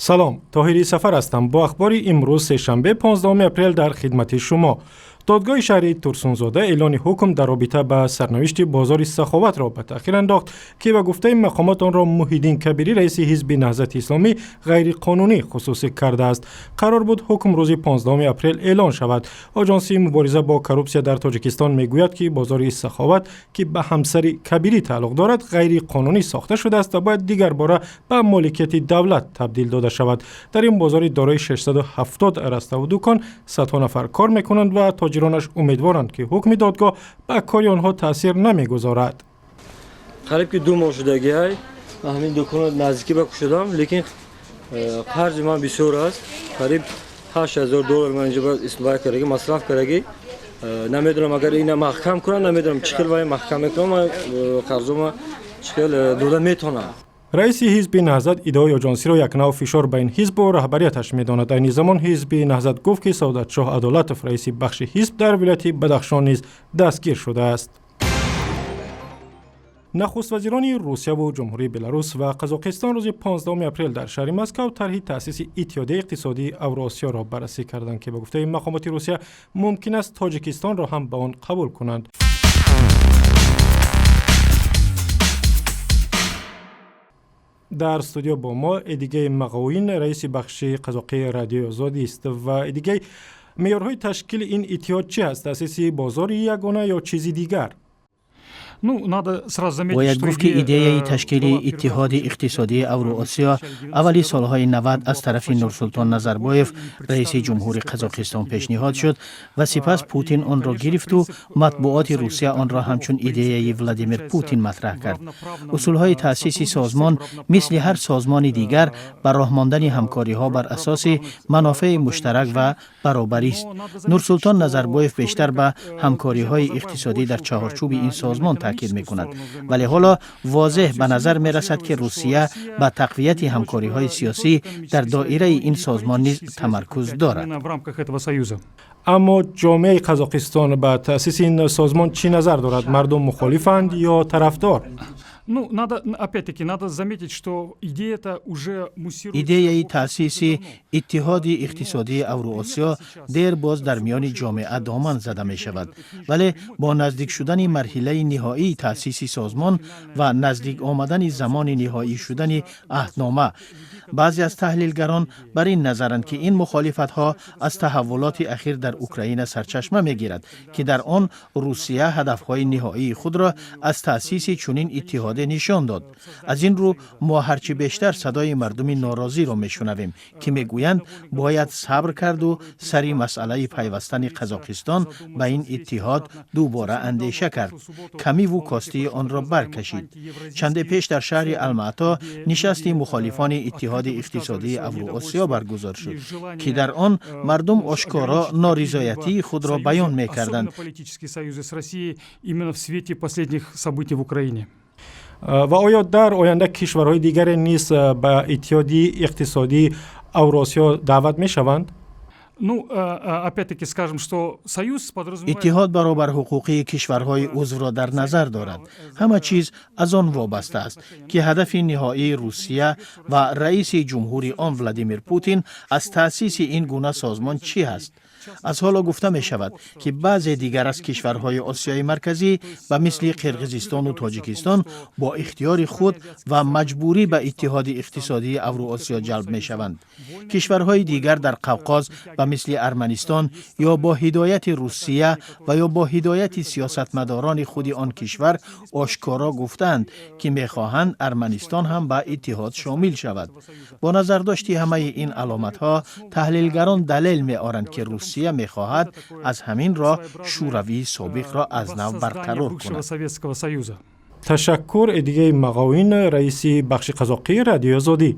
Салом, Тоҳири Сафар ҳастам. Бо ахбори имрӯз, сешанбе, 15 апрел, дар хидмати шумо. Додгоҳи шаҳри Турсунзода эълони ҳукм дар робита ба сарнавишти бозори Саховатро ба таъхир андохт, ки ба гуфтаи мақомот онро Муҳиддин Кабирӣ, раиси ҳизби Наҳзати Исломӣ, ғайриқонунӣ хусусӣ кардааст. Қарор буд ҳукм рӯзи 15 апрел эълон шавад. Оҷонсии мубориза бо коррупсия дар Тоҷикистон мегӯяд, ки бозори Саховат, ки ба ҳамсари Кабирӣ тааллуқ дорад, ғайриқонунӣ сохта шудааст ва бояд дигарбора ба моликияти давлат табдил дода шавад. Дар ин бозори дорои 670 раставу дукон садҳо нафар кор мекунанд ва тоҷиронаш умедворанд, ки ҳукми додгоҳ ба кори онҳо таъсир намегузорад. Қариб ки 2 моҳ шудагиай, ман ҳамин дуконро наздикӣ ба кушодам, лекин қарзи ман бисёр аст. Қариб 8000 доллар ман инҷо истифода кардаги, масраф кардаги. Намедонам, агар ина маҳкам кунам, намедонам, чӣ хел вай маҳкам мекунам, ман қарзома чӣ хел дода метавонам. Раиси ҳизби Наҳзат иддаои оҷонсиро як нав фишор ба ин ҳизбу раҳбарияташ медонад. Айни замон ҳизби Наҳзат гуфт, ки Саодатшоҳ Адолатов, раиси бахши ҳизб дар вилояти Бадахшон, низ дастгир шудааст. Нахуствазирони Русияву Ҷумҳурии Беларус ва Қазоқистон рӯзи 15 апрел дар шаҳри Москав тарҳи таъсиси Иттиҳодияи иқтисодии Авроосиёро баррасӣ карданд, ки ба гуфтаи мақомоти Русия мумкин аст Тоҷикистонро ҳам ба он қабул кунанд. Дар студио бо мо Эдигей Мағоин, раиси бахши қазоқии Радиои Озодӣ аст. Ва Эдигей, меъёрҳои ташкили ин иттиҳод чӣ ҳаст? Таъсиси бозори ягона ё чизи дигар? Бояд гуфт, ки идеяи ташкили Иттиҳоди иқтисодии Авроосиё аввали солҳои 90 аз тарафи Нурсултон Назарбоев, раиси ҷумҳури Қазоқистон, пешниҳод шуд ва сипас Путин онро гирифту матбуоти Русия онро ҳамчун идеяи Владимир Путин матраҳ кард. Усулҳои таъсиси созмон мисли ҳар созмони дигар ба роҳ мондани ҳамкориҳо бар асоси манофеи муштарак ва баробарист. Нурсултон Назарбоев бештар ба ҳамкориҳои иқтисодӣ дар чаҳорчӯби ин созмон таъкид мекунад, вале ҳоло возеҳ ба назар мерасад, ки Русия ба тақвияти ҳамкориҳои сиёсӣ дар доираи ин созмон низ тамаркуз дорад. Аммо ҷомеаи Қазоқистон ба таъсиси ин созмон чӣ назар дорад? Мардум мухолифанд ё тарафдор? Ну, надо, опять-таки, надо заметить, что идея-то уже муссируется. Идеяи таъсиси Иттиҳоди иқтисодии Авроосиё дер боз дар миёни ҷомеа доман зада мешавад, вале бо наздик шудани марҳилаи ниҳоии таъсиси созмон ва наздик омадани замони ниҳоӣ шудани аҳднома, баъзе аз таҳлилгарон бар ин назаранд, ки ин мухолифатҳо аз таҳаввулоти ахир дар Украина сарчашма мегирад, ки дар он Русия ҳадафҳои ниҳоии худро аз таъсиси чунин иттиҳоде нишон дод. Аз ин рӯ мо ҳарчи бештар садои мардуми норозиро мешунавем, ки мегӯянд, бояд сабр карду сари масъалаи пайвастани Қазоқистон ба ин иттиҳод дубора андеша кард, камиву костии онро баркашид. Чанде пеш дар шаҳри Алмаато нишасти мухолифони Иттиҳоди иқтисодии Авроосиё баргузор шуд, ки дар он мардум ошкоро норизоятии худро баён мекарданд. Именно в свете последних событий в Украине. Ва оё дар оянда кишварҳои дигаре низ ба Иттиҳоди иқтисодии Авроосиё даъват мешаванд? Ну, опять-таки скажем, что союз подразумевает. Иттиҳод баробарҳуқуқии кишварҳои узвро дар назар дорад. Ҳама чиз аз он вобаста аст, ки ҳадафи ниҳоии Русия ва раиси ҷумҳури он Владимир Путин аз таъсиси ин гуна созмон чӣ ҳаст. Аз ҳоло гуфта мешавад, ки баъзе дигар аз кишварҳои Осиёи Марказӣ, ба мисли Қирғизистону Тоҷикистон, бо ихтиёри худ ва маҷбурӣ ба Иттиҳоди иқтисодии Авроосиё ҷалб мешаванд. Кишварҳои дигар дар Қавқоз, ба мисли Арманистон, ё бо ҳидояти Русия ва ё бо ҳидояти сиёсатмадорони худи он кишвар ошкоро гуфтаанд, ки мехоҳанд Арманистон ҳам ба иттиҳод шомил шавад. Бо назардошти ҳамаи ин аломатҳо, таҳлилгарон далел меоранд, ки Русия мехоҳад аз ҳамин роҳ Шӯравии собиқро аз нав барқарор кунад. Ташаккур, Эдигей Мағоин, раиси бахши қазоқии Радиои Озодӣ.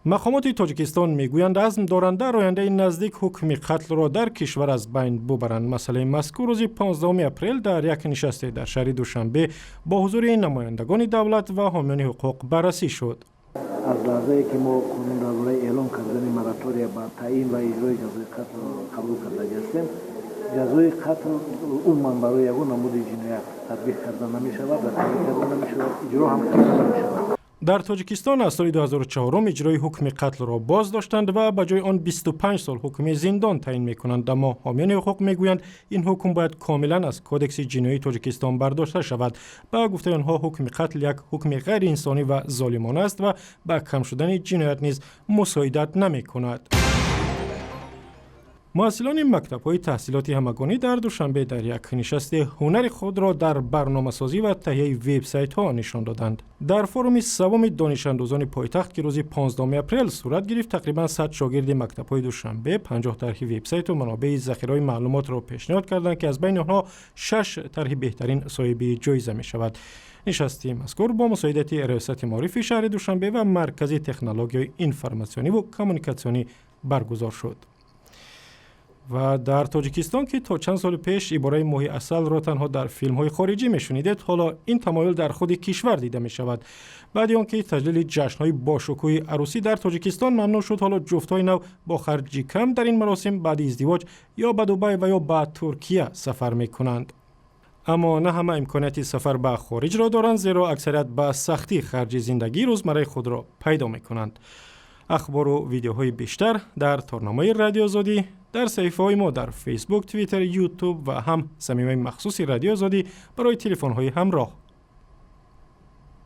Мақомоти Тоҷикистон мегӯянд, азм доранд дар ояндаи наздик ҳукми қатлро дар кишвар аз байн бубаранд. Масъалаи мазкур рӯзи 15 апрел дар як нишасте дар шаҳри Душанбе бо ҳузури намояндагони давлат ва ҳомиёни ҳуқуқ баррасӣ шуд. Аз лаҳзае ки мо қонун дар бораи эълон кардани моратория ба таъин ва иҷрои ҷазои қатл қабул кардаги ҳастем, ҷазои қатл умуман барои ягон намуди ҷиноят татбиқ карда намешавад ва таъин карда намешавад, иҷро ҳам карда намешавад. Дар Тоҷикистон аз соли 2004 иҷрои ҳукми қатлро боз доштанд ва ба ҷои он 25 сол ҳукми зиндон таъин мекунанд. Аммо ҳомиёни ҳуқуқ мегӯянд, ин ҳукм бояд комилан аз Кодекси ҷиноии Тоҷикистон бардошта шавад. Ба гуфтаи онҳо, ҳукми қатл як ҳукми ғайриинсонӣ ва золимона аст ва ба кам шудани ҷиноят низ мусоидат намекунад. Муҳассилони мактабҳои таҳсилоти ҳамагонӣ дар Душанбе дар як нишасти ҳунари худро дар барномасозӣ ва таҳияи вебсайтҳо нишон доданд. Дар форуми севуми донишандӯзони пойтахт, ки рӯзи 15 апрел сурат гирифт, тақрибан 100 шогирди мактабҳои Душанбе 50 тарҳи вебсайту манобеи захираҳои маълумотро пешниҳод карданд, ки аз байни онҳо шаш тарҳи беҳтарин соҳиби ҷоиза мешавад. Нишасти мазкур бо мусоидати Риёсати маорифи шаҳри Душанбе ва Маркази технологияи информатсиониву коммуникатсионӣ баргузор шуд. Ва дар Тоҷикистон, ки то чанд соли пеш ибораи моҳи асалро танҳо дар филмҳои хориҷӣ мешунидед, ҳоло ин тамоюл дар худи кишвар дида мешавад. Баъди он ки таҷлили ҷашнҳои бошукӯҳи арӯсӣ дар Тоҷикистон мамнӯъ шуд, ҳоло ҷуфтҳои нав бо харҷи кам дар ин маросим баъди издивоҷ ё ба Дубай ва ё ба Туркия сафар мекунанд. Аммо на ҳама имконияти сафар ба хориҷро доранд, зеро аксарият ба сахтӣ харҷи зиндагии рӯзмарраи худро пайдо мекунанд. Ахбору видеоҳои бештар дар торнамои Радиои Озодӣ, дар саҳифаҳои мо дар Фейсбук, Твиттер, Ютуб ва ҳам замимаи махсуси Радиои Озодӣ барои телефонҳои ҳамроҳ.